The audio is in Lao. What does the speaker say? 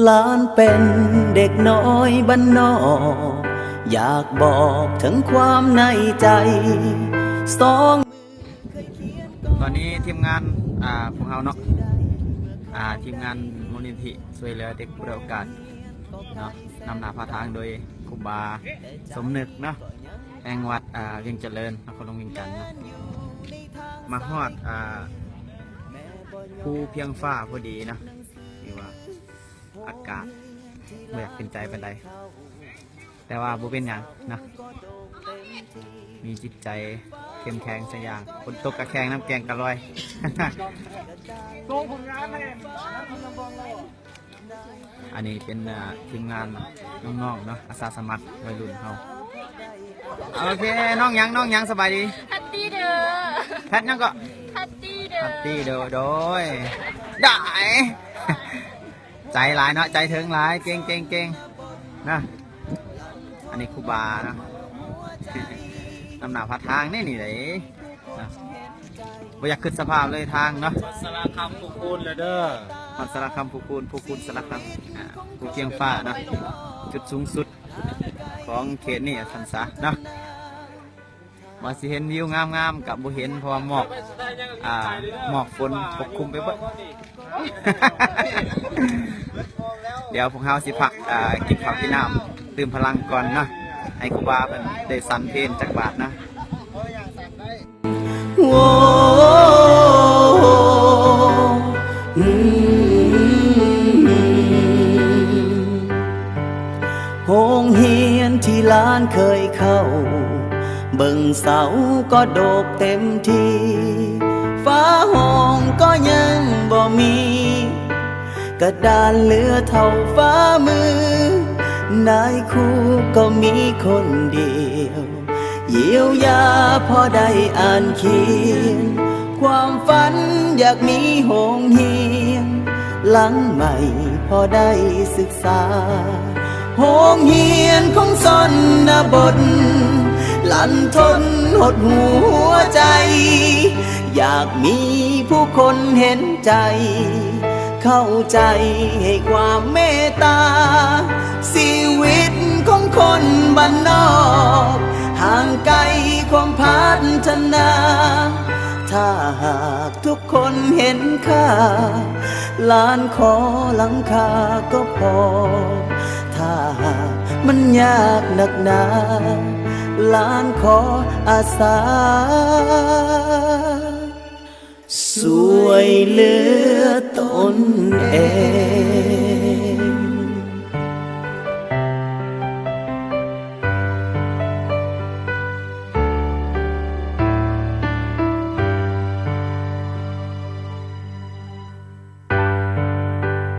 ຫຼານເປັນເດັກນ້ອຍບ້ານນອກ ຢາກບອກເຖິງຄວາມໃນໃຈ ສອງ ຕອນນີ້ທີມງານ ອ່າ ພວກເຮົາເນາະ ອ່າ ທີມງານມູນນິທິຊ່ວຍເຫຼືອເດັກຜູ້ດ້ອຍໂອກາດເນາະ ນຳໜ້າພາທາງໂດຍຄູບາສົມນຶກເນາະ ແຫ່ງວັດ ອ່າ ວຽງຈະເລີນ ນະຄອນຫຼວງວຽງຈັນເນາະ ມາຮອດ ອ່າ ພູພຽງຟ້າພໍດີເນາະ ຖືວ່າອາກາດບໍ່ຢາກເປັນໃຈປານໃດ ແຕ່ວ່າບໍ່ເປັນຫຍັງເນາະ ມີຈິດໃຈເຂັ້ມແຂງຊະຢ່າງ ຝົນຕົກກະແຂງ ນ້ຳແກງກະລອຍ. ອັນນີ້ເປັນ ເອີ ທີມງານນ້ອງໆເນາະ ອາສາສະໝັກໄວລຸ້ນເຮົາ. ໂອເຄ ນ້ອງຫຍັງ ນ້ອງຫຍັງ ສະບາຍດີ? ແພັດຕີ້ເດີ. ແພັດຫຍັງເກາະ? ແພັດຕີ້ເດີ. ແພັດຕີ້ເດີ ໂດຍ ໄດ້ ໃຈຫຼາຍເນາະ ໃຈເຖິງຫຼາຍ ເກັ່ງໆໆ ນະ. ອັນນີ້ຄູບາເນາະ ນຳໜ້າພາທາງນີ້ ນີ້ເດ້ ນະ ບໍ່ຢາກຄິດສະພາບເລີຍທາງເນາະ ສາລະຄຳພູຄູນແລ້ວເດີ ຮອດສາລະຄຳພູຄູນ ພູຄູນສາລະຄຳ ອ່າ ພູພຽງຟ້າເນາະ ຈຸດສູງສຸດຂອງເຂດນີ້ວ່າຊັ້ນສະເນາະ. ວ່າຊິເຫັນວິວງາມໆ ກະບໍ່ເຫັນ ເພາະວ່າໝອກ ອ່າ ໝອກຝົນປົກຄຸມໄປເບິດ. ດຽວພວກເຮົາຊິພັກ ອ່າ ກິນເຂົ້າກິນນ້ຳ ຕື່ມພະລັງກ່ອນເນາະ ໃຫ້ຄູບາເພິ່ນໄດ້ສັນເພນຈັກບາດນະ. ໂອ້ ໂຮງຮຽນທີ່ຫຼານເຄີຍເຂົ້າ ເບິ່ງເສົາກໍໂດກເຕັມທີ່ ຝາຫ້ອງກໍຍັງບໍ່ມີ ກະດານເຫຼືອເທົ່າຝ່າມື ນາຍຄູກໍມີຄົນດຽວ ຢ້ຽວຢາພໍໄດ້ອ່ານຂຽນ ຄວາມຝັນຢາກມີໂຮງຮຽນ ຫຼັງໃໝ່ພໍໄດ້ສຶກສາ ໂຮງຮຽນຂອງຊົນນະບົດ ລັນທົນຫົດຫູຫົວໃຈ ຢາກມີຜູ້ຄົນເຫັນໃຈ ເຂົ້າໃຈໃຫ້ຄວາມເມດຕາ ຊີວິດຂອງຄົນບ້ານນອກ ຫ່າງໄກຄວາມພັດທະນາ ຖ້າຫາກທຸກຄົນເຫັນຄ່າ ຫຼານຂໍຫຼັງຄາກໍພໍ ຖ້າຫາກມັນຍາກໜັກໜາ ຫຼານຂໍອາສາ ຊ່ວຍເຫຼືອຕົນເອງ.